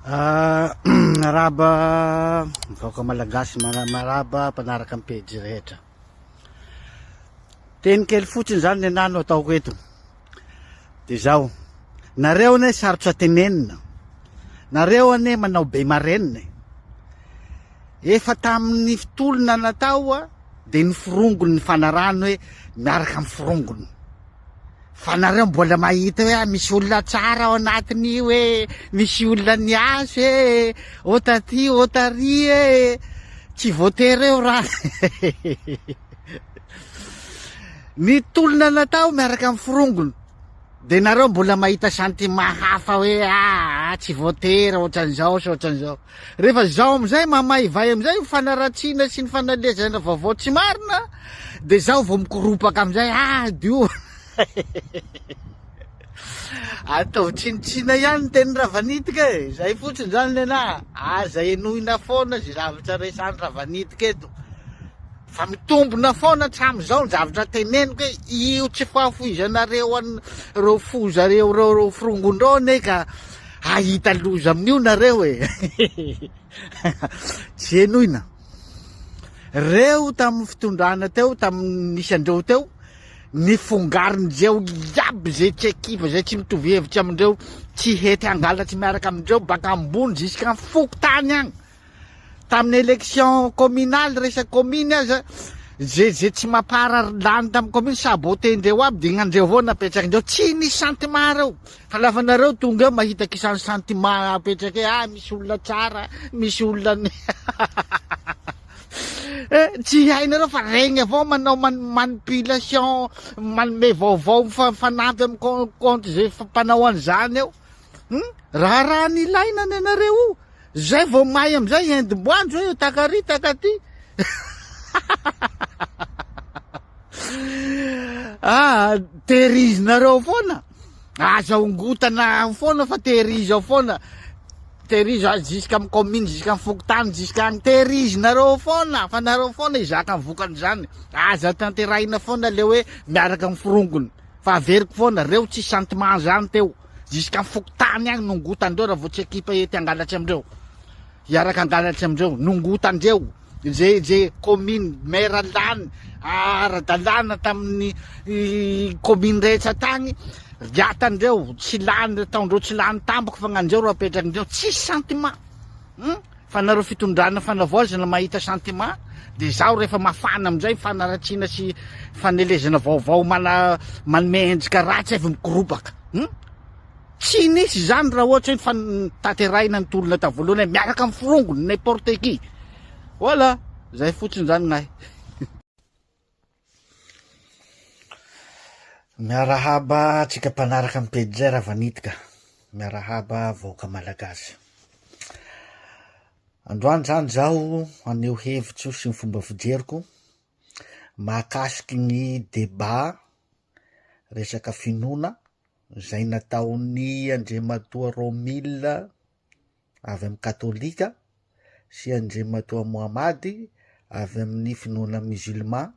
Miarahaba vahoaka malagasy, miarahaba mpanaraka ny pejy rehetra. Teny kely fotsiny zany ny anah no ataoko eto. De zao, nareo anie sarotra tenenina, nareo anie manao be marenina e. Efa tamin'ny tolona natao de ny forongony ny fanarahana hoe miaraka amin'ny forongony. Fa nareo mbola mahita hoe ah, misy olona tsara ao anatin'io e, misy olona niasa e, ô taty ô tary e, tsy voatery eo raha. Ny tolona natao miaraka amin'ny forongony, de nareo mbola mahita sentiment hafa hoe ah, tsy voatery ohatran'izao sy ohatran'izao. Rehefa zao amizay mamaivay amizay ny fanaratsiana sy ny fanalezana vaovao tsy marina de zao vao mikoropaka amizay ah dio Ataovy tsinotsina ihany ny tenin'i Ravanitika e, zay fotsiny zany nenah, aza henoina foana ze zavatra resahan'i Ravanitika eto, fa mitombina foana hatramin'izao ny zavatra teneniko hoe io tsy fahafoizanareo an'ireo foza reo reo forongony reo anie ka Hahita loza amin'io nareo e! Tsy henoina. Reo tamin'ny fitondrana teo, tamin'ny nisy andreo teo, nifongarin-dreo iaby zay tsy ekipa, zay tsy mitovy hevitra amindreo, tsy hety hangalatsy miaraka amindreo baka ambony jusqu'en fokontany agny. Tamin'ny élection communale resaka commune aza ze ze tsy mapara lany tamin'ny commune saboter-ndreo aby de gn'andreo avao napetrakindreo tsy nisy sentiment reo fa lafa nareo tonga eo mahita kisan'ny sentiment apetraka eo ah misy olona tsara misy olona ny eh, tsy hainareo fa regny avao manao manipulation manome vaovao mifanampy amin'ny compte ze mpanao an'izany eo hum raharaha nilaina ny anareo io Zay vao may amizay endim-boanjo hoe takary takaty. Ah, tehirizinareo foana. Aza ongotana foana fa tehirizo ao foana. Tehirizo jusqu'à amin'ny commune, jusqu'à amin'ny fokontany, jusqu'à agny. Tehirizinareo foana fa nareo foana hizaka ny vokan'izany. Aza tanterahina foana le hoe miaraka amin'ny forongony. Fa averiko foana, reo tsy sentiment zany teo. Jusqu'à fokontany agny nongotandreo raha vao tsy ekipa ety hangalatry amindreo. Hiaraka hangalatry amindreo. Nongotandreo. Ze ze commune maire lany ara-dalàna tamin'ny commune rehetra tagny riatandreo tsy lany ataondreo tsy lany tampoka fa gnandreo ro apetrakindreo. Tsisy sentiment. Hum? Fa nareo fitondrana fanavaozana mahita sentiment de zaho rehefa mafana amizay fanaratsiana sy fanelezana vaovao mana manome endrika ratsy avy mikoropaka. Hum? Tsy nisy izany raha ohatra hoe tanterahina ny tolona tamin'ny voalohany hoe miaraka amin'ny forongony n'importe qui. Voilà, zay fotsiny zany gnahy. Miarahaba antsika mpanaraka ny pejy Ravanitika, miarahaba vahoaka malagasy. Androany zany zaho haneho hevitro sy ny fomba fijeriko mahakasiky ny débat resaka finoana izay nataon'i Andriamatoa Romile avy amin'ny katolika sy Andriamatoa Mohamady avy amin'ny finoana musulman,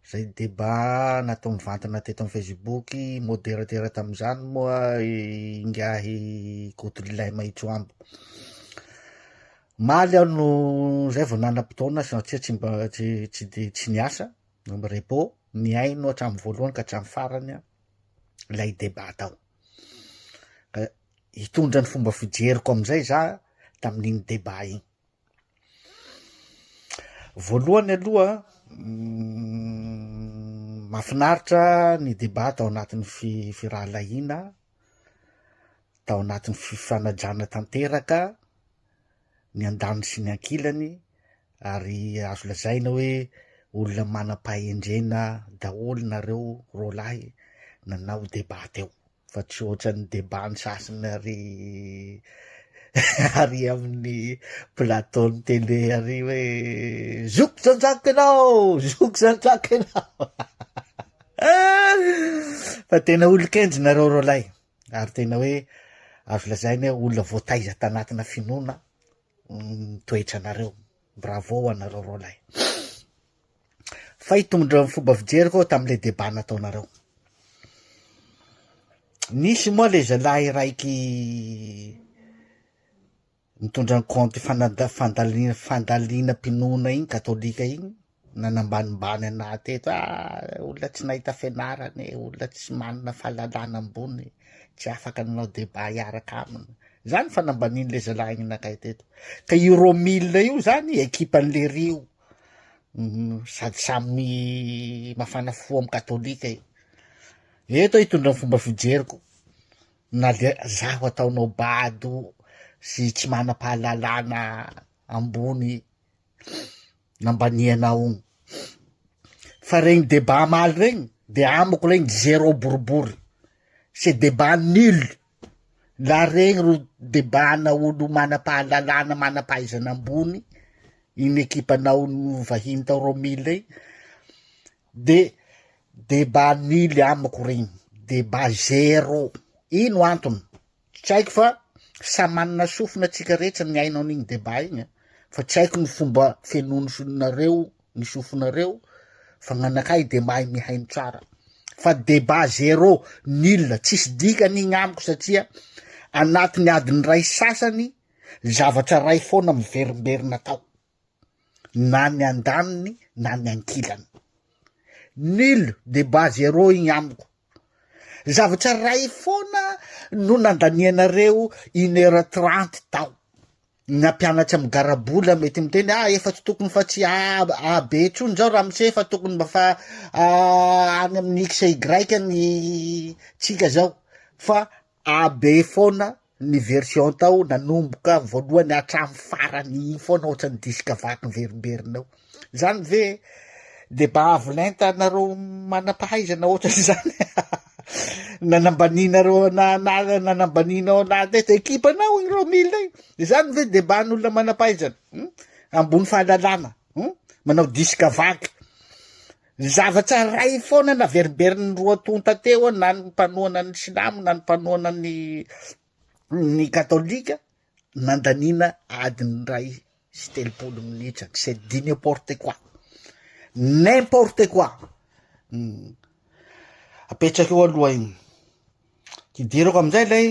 izay débat natao mivantana teto amin'ny facebook, modérateur tamin'izany moa ingahy Kotolilay Mahitsoambo. Omaly aho no zay vao nanam-potoana satria tsy mba tsy tsy de tsy niasa, repos, nihaino hatramin'ny voalohany ka hatramin'ny farany aho ilay débat tao. Hitondra ny fomba fijeriko amin'izay za tamin'iny débat iny. Voalohany aloha mahafinaritra ny débat tao anatin'ny fi- firahalahiana, tao anatin'ny fifanajana tanteraka ny andaniny sy ny ankilany ary azo lazaina hoe olona manam-pahendrena daholo nareo roalahy nanao débat teo. fa tsy ohatran'ny débat ny sasany ary ary amin'ny plateau ny télé ary hoe zoky zanjaka ianao, zoky zanjaka ianao fa tena olon-kendry nareo roalahy ary tena hoe azo lazaina hoe olona voataiza tanatina finoana ny toetranareo, bravo ho anareo roalahy. Fa hitondra ny fomba fijeriko aho tamin'ilay débat nataonareo. Nisy moa le zalahy raiky. Nitondra ny compte fanada- fandalina- fandalinam-pinoana iny katolika iny, nanambanimbany anah teto, ah olona tsy nahita fianarana e, olona tsy manana fahalalana ambony, tsy afaka nanao débat hiaraka aminy. Zany fanambanian'le zalahy igny nakay teto. Ka io Romile io zany ekipan'le ry io, sady samy mafana fo amy katolika io. Eto aho hitondra ny fomba fijeriko. Na dia zaho ataonao bado sy tsy manam-pahalalana ambony nambanianao ogno. Fa regny débat amaly regny de amiko regny zéro boribory, c'est débat nul, la regny ro débat-na olo manam-pahalalana manam-pahaizana ambony, iny ekipanao vahiny tao Romile igny, de Débat nul amiko regny, débat zéro, ino antony? Tsy haiko fa samy manana sofina tsika rehetra nihaino an'igny débat igny a, fa tsy haiko ny fomba fenonosonareo ny sofinareo fa gn'anakahy de mahay mihaino tsara, fa débat zéro, nul, tsisy dikany igny amiko satria anatin'ny adiny ray sasany zavatra ray foana miverimberina tao. na ny andaniny na ny ankilany. Nul débat zéro igny amiko. Zavatra ray foana no nandanianareo une heure trente tao. Ny ampianatry amy garabola mety miteny ah efa tsy tokony fa tsy A A B intsony zao ramose fa tokony mba fa any amin'ny X Y ny tsika zao fa AB foana ny version tao nanomboka voalohany hatramin'ny farany iny foana ohatran'ny disque vaky miverimberina eo. Zany ve débat avo lenta nareo manam-pahaizana ohatran'izany? Nanambanianareo ana na nanambanianao ana teto ekipanao iny Romile iny. Zany ve débat an'olona manam-pahaizana? Hum? Ambony fahalalana, hum? Manao disque vaky. Zavatra iray foana naverimberin'ny roa tonta teo na ny mpanohana ny silamo na ny mpanohana ny ny katolika nandaniana adiny 31 minitra c'est du n'importe quoi n'importe quoi apetraka eo aloha igny hidirako amizay lay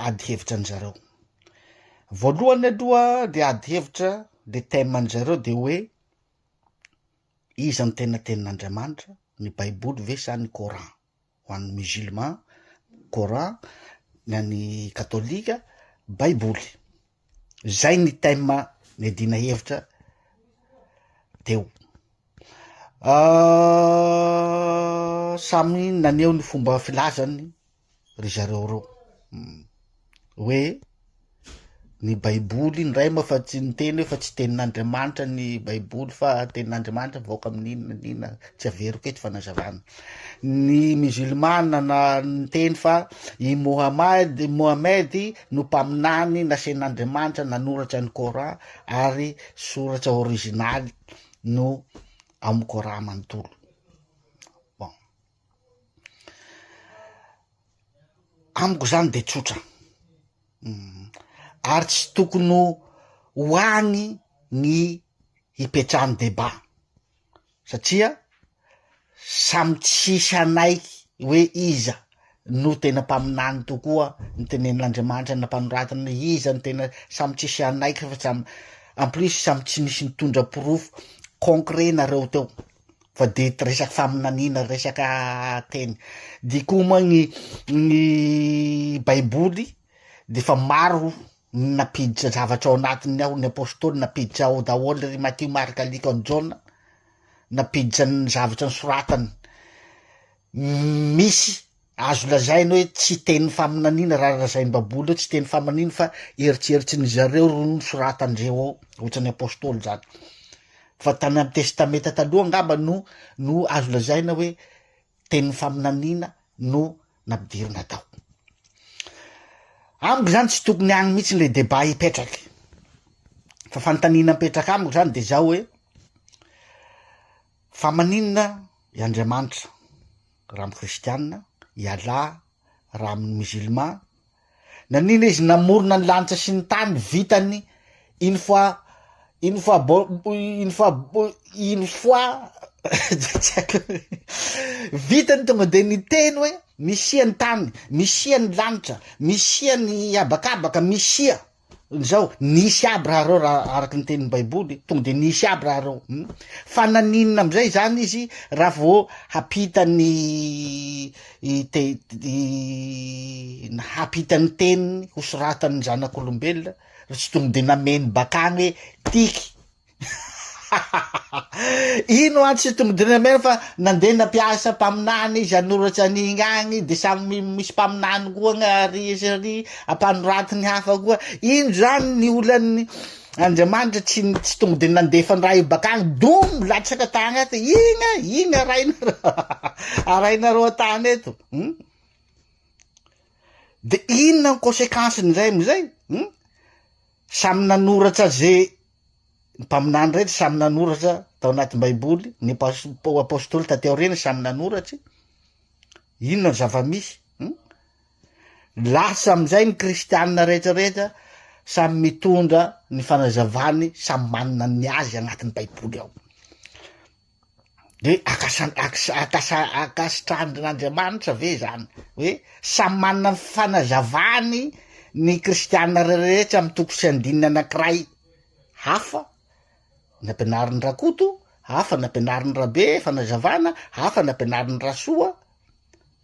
ady hevitra any zareo voalohany aloha de ady hevitra le thème any zareo de hoe Iza no tena tenin'Andriamanitra, ny baiboly ve sa ny coran? Ho an'ny musulman, coran, ny an'ny katolika, baiboly. Zay ny thème niadiana hevitra teo. Samy naneho ny fomba filazany ry zareo reo hoe ny baiboly indray moa fa tsy niteny hoe fa tsy tenin'Andriamanitra ny baiboly fa tenin'Andriamanitra mivoaka amin'inona n'inona tsy averiko eto fanazavana, ny musulmana na niteny fa i Mohamad Mohamed no mpaminany nasain'Andriamanitra nanoratra ny coran ary soratra originaly no amin'ny coran manontolo. Bon. Amiko zany de tsotra, ary tsy tokony ho any ny hipetrahan'ny débat satria samy tsisy hanaiky hoe iza no tena mpaminany tokoa ny tenenin'Andriamanitra nampanoratana, iza no tena, samy tsisy hanaiky fa samy en plus samy tsy nisy nitondra porofo concret nareo teo. fa de resaky faminaniana resaka teny, de koa moa ny ny baiboly de fa maro ny nampiditra zavatra ao anatiny ao, ny apôstôly nampiditra ao daholo ry Matio, Marka, Lioka, Jaona, nampiditra ny zavatra nosoratany, misy azo lazaina hoe tsy teny faminaniana raha lazain'ny baiboly hoe tsy teny faminaniana fa eritreritry ny zareo ro nosoratandreo ao, ohatran'ny apôstôly zany, fa tany amy testamenta taloha angamba no no azo lazaina hoe teny faminaniana no nampidirina tao. Amiko zany tsy tokony agny mihitsy le débat hipetraky, fa fanontaniana mipetraka amiko zany de zao hoe fa maninona i Andriamanitra raha amy kristianina, i Allah raha amin'ny musulman, nanina izy namorona ny lanitra sy ny tany vitany une fois une fois bo une fois bo une fois tsy haiko vitany tonga de niteny hoe misia ny tany, misia ny lanitra, misia ny habakabaka, misia. Zao, nisy aby raha reo raha araky ny tenin'ny baiboly, tonga de nisy aby raha reo hum, fa naninona amizay zany izy raha vao hampita ny i te i hampita ny teniny ho soratan'ny zanak'olombelona ro tsy tonga de nameno bakany hoe tiky Ino an tsy tonga de nameno fa nandeha nampiasa mpaminany izy hanoratra an'igny agny de samy misy mpaminany koa agny ary sy ary ampanoratiny hafa koa, ino zany ny olan'ny Andriamanitra tsy tsy tonga de nandefa ny raha io bakagny dom latsaka tagny ato igny e igny arahinareo arahinareo an-tany eto hum de inona ny consequence-ny zay amizay hum samy nanoratra ze Ny mpaminany rehetra samy nanoratra tao anaty baiboly, ny apostoly taty aoriana samy nanoratry, inona ny zava-misy hum? Lasa amizay ny kristianina rehetra rehetra samy mitondra ny fanazavany samy manana ny azy agnatin'ny baiboly ao. De akasan- aks- akasa- ankasitrahan'Andriamanitra ve zany hoe samy manana ny fanazavany ny kristiana rehetra amy toko sy andininy anakiray hafa ny ampianarin'i Rakoto, hafa ny ampianarin'i Rabe fanazavana, hafa ny ampianarin'i Rasoa,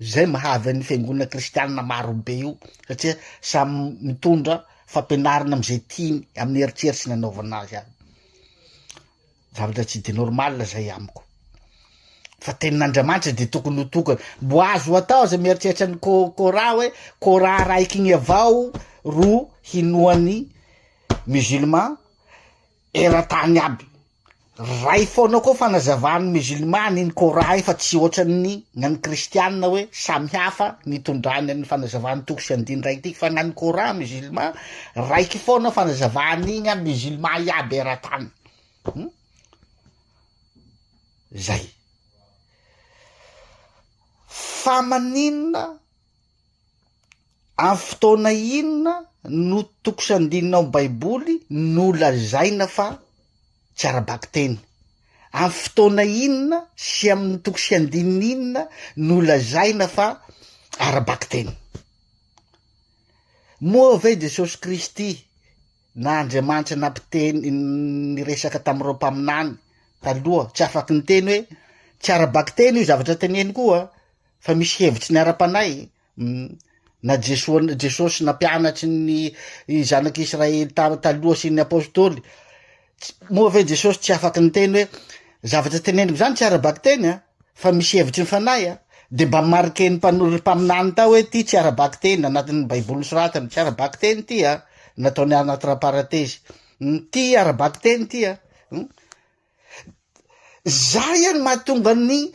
zay mahavy an'ny fiangonana kristiana maro be io satria samy mitondra fampianarana am'izay tiany amin'ny eritreritry nanaovana azy aby. Zavatra tsy de normal zay amiko. Fa tenin'Andriamanitra de tokony ho tokana. Mbo azo atao aza mieritreritra ny ko- Coran hoe Coran raiky igny avao ro hinoan'ny musulman eran-tany aby. Ray foana koa fanazavan'ny musulman an'iny Coran iny fa tsy ohatran'ny gnan'ny kristianina hoe samy hafa ny itondrany an'ny fanazavan'ny toko sy andininy raiky ty fa gnan'ny Coran musulman raiky foana fanazavan'igny a musulman iaby eran-tany. Hum? Zay. Fa maninona amin'ny fotoana inona no toko sy andininy ao baiboly no lazaina fa tsy ara-bakiteny? Amin'ny fotoana inona sy amin'ny toko sy andininy inona no lazaina fa ara-bakiteny? Moa ve Jesosy Kristy na Andriamanitra nampiteny niresaka tamin'ireo mpaminany taloha tsy afaky niteny hoe tsy ara-bakiteny io zavatra teneniko io a, fa misy hevitry ny ara-panahy, na Jesoa Jesosy nampianatry ny zanak'Israely taloha sy ny apôstôly, moa ve Jesosy tsy afaky niteny hoe zavatra teneniko zany tsy ara-bakiteny a, fa misy hevitry ny fanahy a, de mba marquer-n'ny mpano- mpaminany tao hoe ty tsy ara-bakiteny anatin'ny baiboly nosoratany, tsy ara-bakiteny ty a, nataony anaty parenthèse, ty ara-bakiteny ty a, hum. Zay any mahatonga ny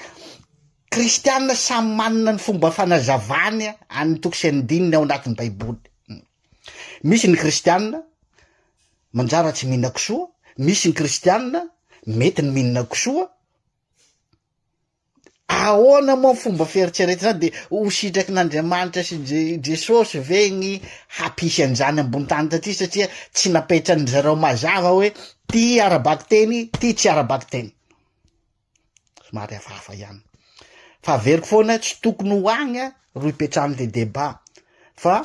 kristiana samy manana ny fomba fanazavany an'ny toko sy andininy ao anatin'ny baiboly. Misy ny kristiana manjara tsy mihina kisoa, misy ny kristiana mety ny mihinana kisoa, Ahoana moa ny fomba fieritreretana zany de ho sitrakin'Andriamanitra sy Je- Jesosy ve gny hampisy an'izany ambony tany taty satria tsy napetran-dry zareo mazava hoe ty ara-bakiteny ty tsy ara-bakiteny. Somary hafahafa ihany. Fa averiko foana tsy tokony ho agny ro ipetrahan'le débat fa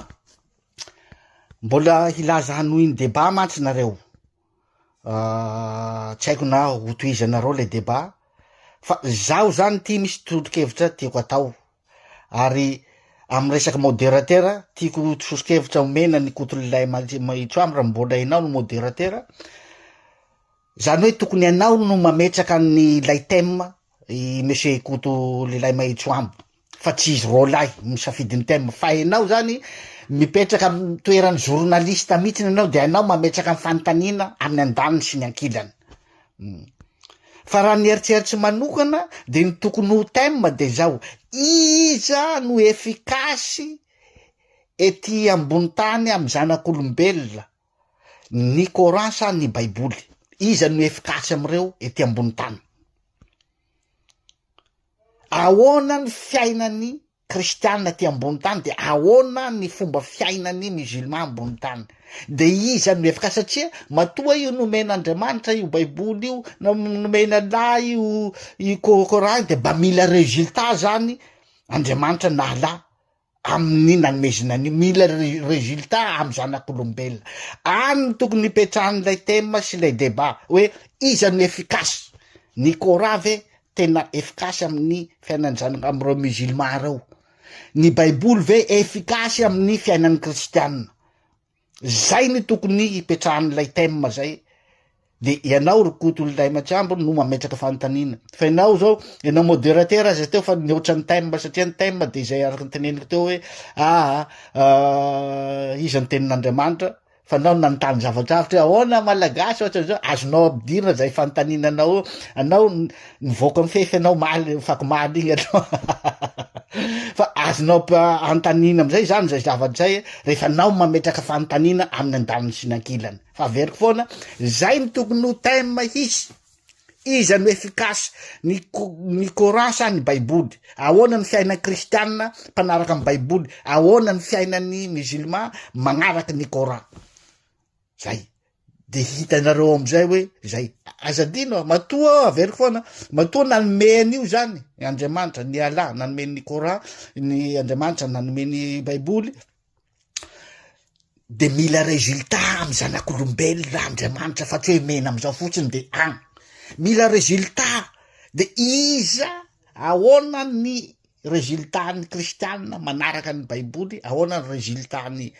mbola hilaza hanohy ny débat mantsy nareo. Tsy haiko na ho tohizanareo le débat fa zaho zany ty misy tolo-kevitra tiako atao ary amy resaky modérateur tiako soso-kevitra omena ny Kotolilay Mahitsoamby raha mbola enao no modérateur, zany hoe tokony ianao no mametraka ny lay thème i monsieur Koto Lilay Mahitsoambo fa tsy izy roalahy misafidy ny thème fa enao zany mipetraka am toeran'ny journaliste mihitsiny enao de enao mametraka ny fanontaniana amin'ny andaniny sy ny ankilany fa raha ny eritreritry manokana de ny tokony ho thème de zao iza no efficace ety ambony tany amy zanak'olombelona ny coran sa ny baiboly iza no efficace am'ireo ety ambony tany Ahoana ny fiainan'ny kristiana aty ambony tany de ahoana ny fomba fiainan'ny musulman ambony tany de iza no efficace satria matoa io nomen'Andriamanitra io baiboly io na nomen'Allah io io coran io de mba mila resultat zany Andriamanitra na Allah. amin'ny nanomezana an'io, mila résultat amin'ny zanak'olombelona. Any no tokony hipetrahan'ilay thème sy ilay débat hoe iza no efficace, ny Coran ve tena efficace amin'ny fiainan'ny zanaka amin'ireo musulman ireo, ny baiboly ve efficace amin'ny fiainan'ny kristiana. Zay no tokony hipetrahan'ilay thème zay. De ianao ry Koto Olondahimatsiambo no mametraka fanontaniana. Fa ianao zao, ianao modérateur aza teo fa nihoatra ny thème satria ny thème de izay araka ny teneniko teo hoe aa iza ny tenin'Andriamanitra fa anao nanontany zavatra hafa hoe ahoana malagasy ohatran'izao, azonao ampidirina zay fanontaniana anao eo, anao nivoaka ny fefy anao omaly afakomaly iny anao fa azonao anontaniana amizay zany zay zavatra zay rehefa anao mametraka fanontaniana amin'ny andaniny sy ny ankilany. Fa averiko foana, zay no tokony ho thème hisy, iza no efficace, ny ny coran sa ny baiboly, ahoana ny fiainan'ny kristiana mpanaraka ny baiboly, ahoana ny fiainan'ny musulman magnaraka ny coran, zay, de hitanareo amizay hoe zay, aza adino a, matoa averiko foana, matoa nanome an'io zany Andriamanitra, ny Allah nanome ny coran, ny Andriamanitra nanome ny baiboly, de mila résultat amy zanak'olombelona Andriamanitra fa tsy hoe mena amizao fotsiny de agny, mila résultat de iza ahoana ny résultat ny kristianina manaraka ny baiboly, ahoana ny résultat ny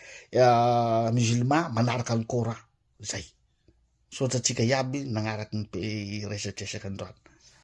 musulman manaraka ny coran, zay, misaotra antsika iaby nagnaraky ny resadresaka androany.